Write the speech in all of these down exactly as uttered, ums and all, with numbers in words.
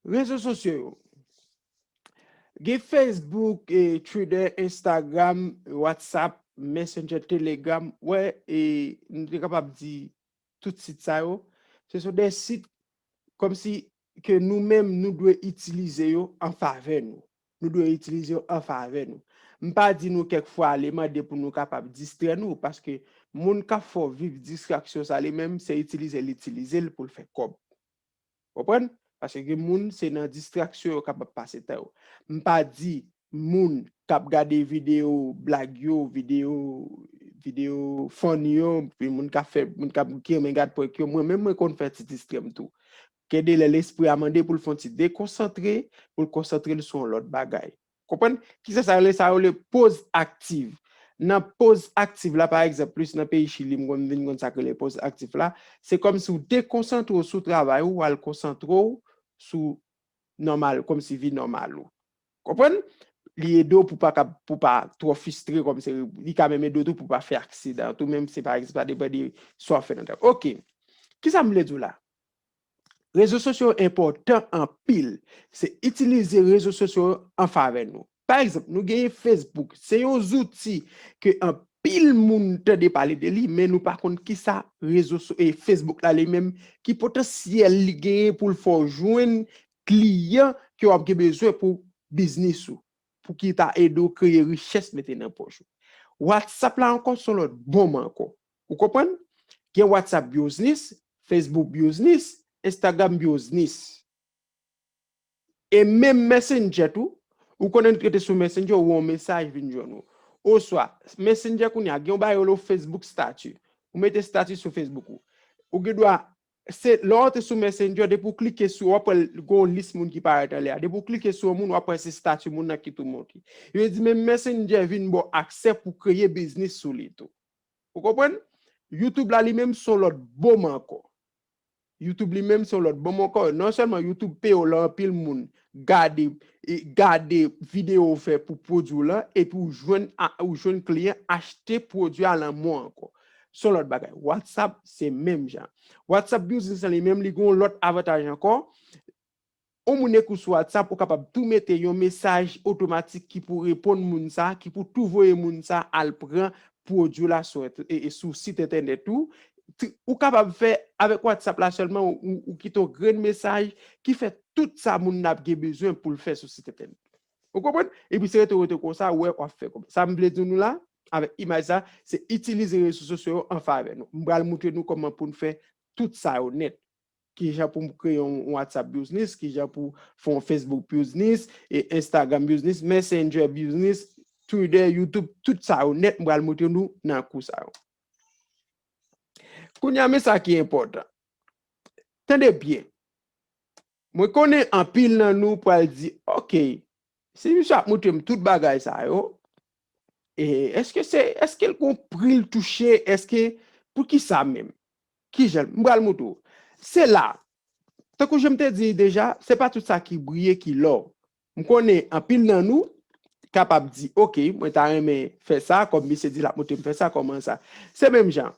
Rezo sosyo yo. Gen Facebook, eh, Twitter, Instagram, WhatsApp, Messenger, Telegram. Wè, eh, nou te kapab di tout sit sa yo. Se son de sit kòmsi ke nou menm nou dwe itilize yo an favè nou. Nou dwe itilize yo an favè nou. M pa di nou kèk fwa ale mande pou nou kapab distrè nou, paske moun k ap fè w viv distraksyon sa li menm, se itilize l itilize l pou l fè kòb. Konprann? Paske gen moun, se nan distraksyon yo kapab pase tan yo. M pa di moun k ap gade videyo blag yo, videyo, videyo funny yo, epi moun k ap fè, moun k ap ki renmen gad prank yo, mwen menm mwen konn fè ti distrè m tou. Gen de lè lespri a mande pou l fè yon ti dekonsantre, pou l konsantre l sou yon lòt bagay. Konprann? Kisa sa rele? Sa rele poz aktiv. Nan poz aktiv la, pa egzanp, plis nan peyi Chili, m konn vin konn sa k rele poz aktiv la, se kòmsi w dekonsantre w sou travay ou, w al konsantre w sou nòmal, kòmsi vi nòmal ou. Konprann? Li ede w pou pa ka, pou pa twò fistre, kòmsi li ka menm ede w tou pou pa fè aksidan. Tou menm se pa egzanp, sa depann de sa w ap fè nan travay. Oke. Kisa m vle di w la? Rezo sosyo yo enpòtan anpil. Se itilize rezo sosyo yo an favè nou. Pa egzanp, nou genyen Facebook. Se yon zouti ke anpil moun tande pale de li, men nou pa konn kisa rezo so-, e Facebook la li menm, ki potansyèl li genyen pou l fè w jwenn kliyan ke w ap gen bezwen pou biznis ou, pou ki ta ede w kreye richès mete nan pòch ou. WhatsApp la ankò se yon lòt bonm ankò. Ou konprann? Gen WhatsApp Business, Facebook Business, Instagram Business. E menm Messenger tou, ou konnen nou t rete sou Messenger, ou wè yon mesaj vin jwenn ou. Oswa, Messenger kounye a, gen yon bagay yo rele Facebook Statut. Ou mete statut sou Facebook ou. Ou gen dwa, se lè w antre sou Messenger, depi w klike sou, w ap wè l gen yon lis moun ki parèt anlè a. Depi w klike sou yon moun, w ap wè se statut moun nan ki tou monte. Yo di menm Messenger vin ba w aksè pou kreye biznis sou li tou. Ou konprann? YouTube la li menm se yon lòt bonm ankò. YouTube li menm se yon lòt bonm ankò. Non sèlman YouTube peye w la anpil moun gade, e, gade videyo w fè pou pwodui w lan, epi w jwenn a, ou jwenn kliyan achte pwodui a lan mwa ankò. Se yon lòt bagay. WhatsApp se menm jan. WhatsApp Business lan li menm li gen yon lòt avantaj ankò. Yon moun ekri w sou WhatsApp, ou kapab tou mete yon mesaj otomatik ki pou reponn moun sa, ki pou tou voye moun sa al pran pwodui la sou ent-, e, e sou sit entènèt ou. Ti-, ou kapab fè avèk WhatsApp la sèlman, ou, ou, ou kite yon grenn mesaj ki fè tout sa moun nan ap gen bezwen pou l fè sou sit entènèt. Ou konprann? Epi se rete, rete konsa, ou wè w ap fè kòb. Sa m vle di nou la, avèk imaj sa, se itilize rezo sosyo yo an favè nou. M pral montre nou kòman pou n fè tout sa yo nèt. Kijan pou m kreye yon, yon WhatsApp Business, kijan pou fè yon Facebook Business, e Instagram Business, Messenger Business, Twitter, YouTube, tout sa yo nèt, m pral montre nou nan kou sa yo. Kounye a, men sa ki enpòtan. Tande byen. Mwen konnen anpil nan nou pral di, "Oke, si misye ap montre m tout bagay sa yo, e èske se, èske l gon pri l touche? Èske, poukisa menm? Kijan?" M pral montre w. Se la, tankou jan m te di deja, se pa tout sa ki briye ki lò. M konnen anpil nan nou kapab di, "Oke, mwen ta renmen fè sa, kòm misye di l ap montre m fè sa, kòman sa?" Se menm jan.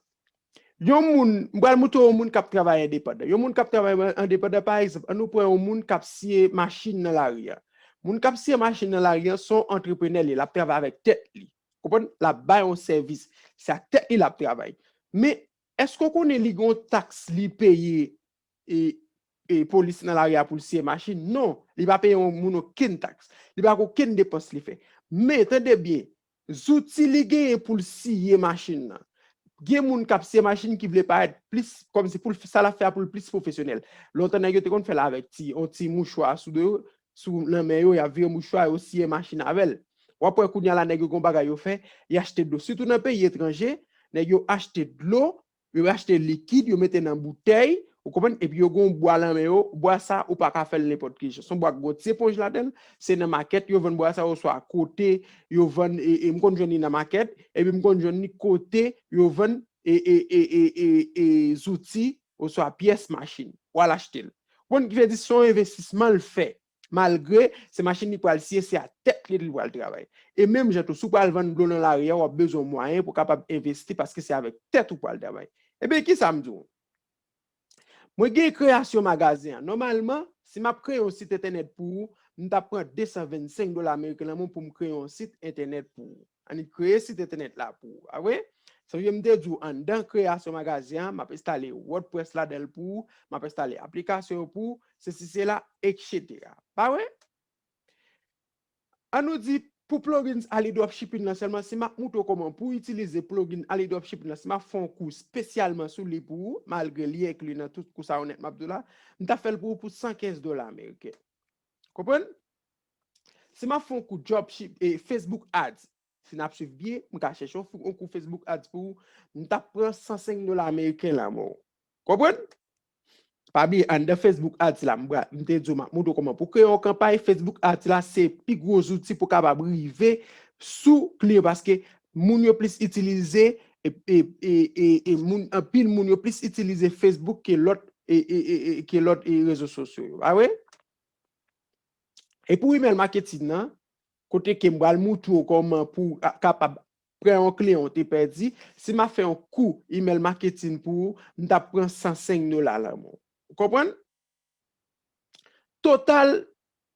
Yon moun, m pral montre yon moun k ap travay endepandan. Yon moun k ap travay endepandan, pa egzanp, ann nou pran yon moun k ap siye machin nan lari a. Moun k ap siye machin nan lari a, se yon antreprenè li ye, l ap travay avèk tèt li. Konprann? L ap bay yon sèvis. Se ak tèt li l ap travay. Men, èske w konnen li gen yon taks li peye e, e polis nan lari a pou l siye machin? Non, li pa peye yon moun okenn taks. Li pa gen okenn depans li fè. Men, tande byen, zouti li genyen pou l siye machin nan. Gen moun k ap siye machin ki vle parèt plis, kòmsi pou l, sa l ap fè a pou l plis pwofesyonèl. Lontan, nèg yo te konn fè l avèk ti, yon ti mouchwa sou do yo, sou lanmen yo, y ap vire mouchwa, yo siye machin avè l. W ap wè kounye a la, nèg yo gen yon bagay yo fè, y achte dlo. Sitou nan peyi etranje, nèg yo achte dlo, yo achte likid, yo mete nan boutèy, ou konprann, epi yo gen yon bwa lanmen yo, bwa sa, ou pa ka fè l nenpòt ki jan. Se yon bwa ki gen yon ti eponj ladan l, se nan makèt yo vann bwa sa, oswa kote yo vann, e, e, m konn jwenn li nan makèt, epi m konn jwenn li kote yo vann, e, e, e, e, e, e, zouti, oswa pyès machin. Ou al achte l. Ou konprann, ki vle di se yon envestisman l fè. Malgre se machin li pral siye, se a tèt li li pral travay. E menm jan tou, si w pral vann dlo nan lari a, w ap bezwen yon mwayen pou w kapab envesti, paske se avèk tèt ou pral travay. Ebyen, kisa m di w? Mwen gen kreyasyon magazen an. Nòmalman, Si m ap kreye yon sit entènèt pou ou, m t ap pran de san vennsenk dola ameriken nan men w pou m kreye yon sit entènèt pou ou. Annik kreye sit entènèt la pou ou. A vre? Sonje m te di w anndan kreyasyon magazen an, m ap enstale WordPress ladan l pou ou, m ap enstale aplikasyon yo pou ou, sesi sela, etsetera. Pa vre? An nou di, pou plugins Ali Dropshipping lan sèlman, si m ap moutre w kòman pou w itilize plugin Ali Dropshipping lan, si m ap fè yon kou espesyalman sou li pou ou, malgre li enkli nan tout kou sa yo nèt m ap di w la, m t ap fè l pou ou pou san kenz dola ameriken. Konprann? Si m ap fè yon kou dropship, e, Facebook Ads, si n ap swiv byen, m ka chèche yon fou- yon kou Facebook Ads pou ou, m t ap pran san senk dola ameriken la, mo. Konprann? Pa bliye, anndan Facebook Ads la, m pra- m te di w, m ap moutre w kòman pou kreye yon kanpay. Facebook Ads la, se pi gwo zouti pou kapab rive sou kliyan, paske moun yo plis itilize, e, e, e, e, e moun, anpil moun yo plis itilize Facebook ke lòt, e, e, e, e, ke lòt, e, rezo sosyo yo. Pa vre? E pou email marketing nan, kote ke m pral moutre w kòman pou a- kapab pran yon kliyan w te pèdi, si m ap fè yon kou email marketing pou ou, m t ap pran san senk dola la, mo. Ou konprann? Total,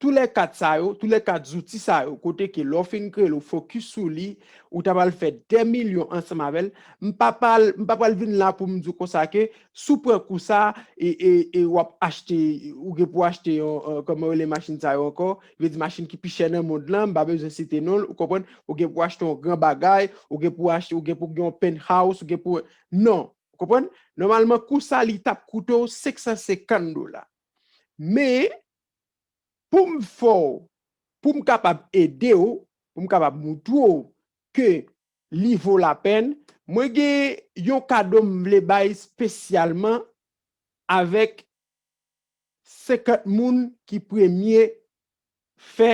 tou lè kat sa yo, tou lè kat zouti sa yo, kote ke lè w fin kreye l, ou fokis sou li, ou ta pral fè dè milyon ansanm avè l. M pa pral, m pa pral vin la pou m di w konsa ke si w pran kou sa, e, e, e w ap achte, ou gen pou achte yon, yon, kòman yo rele machin sa yo ankò? Vle di machin ki pi chè nan mond lan, m pa bezwen site non l, ou konprann? Ou gen pou achte yon gran bagay, ou gen pou achte, ou gen pou gen yon penthouse, ou gen pou, non, ou konprann? Nòmalman, kou sa, li t ap koute w senk san senkant dola. Men, pou m fè w, pou m kapab ede w, pou m kapab moutre w ke li vo lapèn, mwen gen yon kado m vle bay espesyalman avèk senkant moun ki premye fè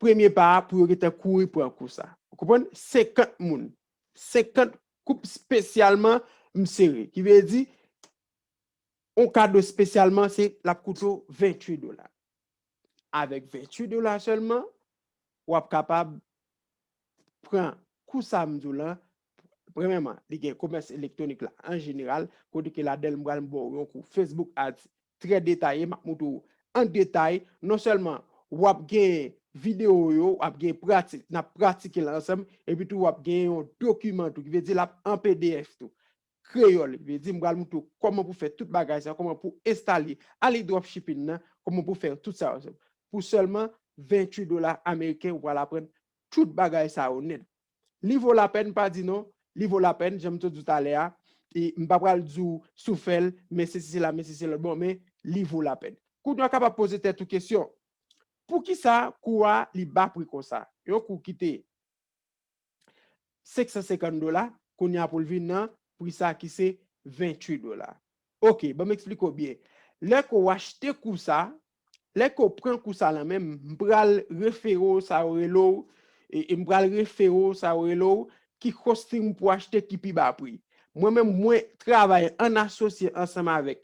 premye pa a pou yo gentan kouri pran kou sa. Ou konprann? Senkant moun. Senkant koup espesyalman m sere. Ki vle di, yon kado espesyalman, se l ap koute w venntuit dola. Avèk venntuit dola sèlman, w ap kapab pran kou sa m di w lan. Premyèman, li gen komès elektwonik la an jeneral, kote ke ladan l m pral ba w yon kou Facebook Ads trè detaye, m ap moutre w an detay. Non sèlman w ap gen videyo yo, w ap gen pratik, n ap pratike l ansanm, epi tou w ap gen yon dokiman tou, ki vle di l ap an P D F tou. Kreyòl, vle di m pral moutre w kòman pou fè tout bagay sa, kòman pou enstale Ali Dropshipping nan, kòman pou fè tout sa yo. Pou sèlman venntuit dola ameriken, ou pral aprann tout bagay sa yo nèt. Li vo lapèn, pa di non, li vo lapèn, jan m te di w talè a, e m pa pral di w si w fè l, men sesi sela, men sesi sela, bon, men li vo lapèn. Kounye a w kapab poze tèt ou kesyon, poukisa kou a li ba pri konsa? Yon kou ki te senk san senkant dola, kounye a pou l vin nan pri sa ki se venntuit dola. Oke, ban m eksplike w byen. Lè ke w achte kou sa, lè ke w pran kou sa lan men m, m pral refere w sa yo rele w, e, e m pral refere w sa yo rele w, ki hosting pou achte ki pi ba pri. Mwen menm, mwen travay an asosye ansanm avèk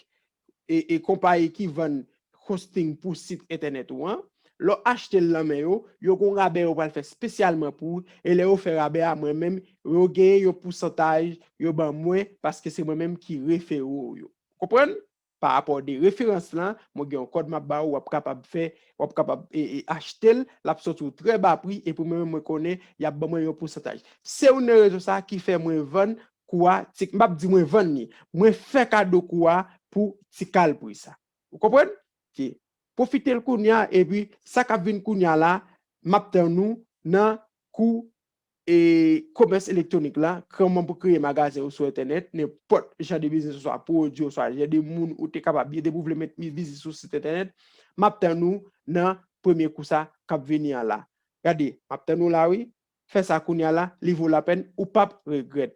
e, e konpayi ki vann hosting pou sit entènèt ou an, lè w achte l nan men yo, yo gen yon rabè yo pral fè espesyalman pou ou, e lè yo fè rabè a, mwen menm, yo genyen yon pousantaj yo ban mwen, paske se mwen menm ki refere w yo. Konprann? Pa rapò de referans lan, mwen gen yon kòd m ap ba ou, w ap kapab fè, w ap kapab, e, e, achte l, l ap sòti w trè ba pri, epi mwen menm mwen konnen y ap ban mwen yon pousantaj. Se youn nan rezon sa ki fè mwen vann kou a, ti, m p ap di mwen vann li, mwen fè kado kou a pou ti kal pri sa. Ou konprann? Oke. Pwofite l kounye a, epi sa k ap vin kounye a la, m ap tann ou nan kou, e, komès elektwonik la, kòman pou kreye magazen ou sou entènèt, nenpòt jan de biznis, oswa pwodui, oswa jan de moun ou te kapab ye depi w vle met biznis sou sit entènèt, m ap tann ou nan premye kou sa k ap vini an la. Gade, m ap tann ou la, wi. Fè sa kounye a la, li vo lapèn, ou p ap regrèt.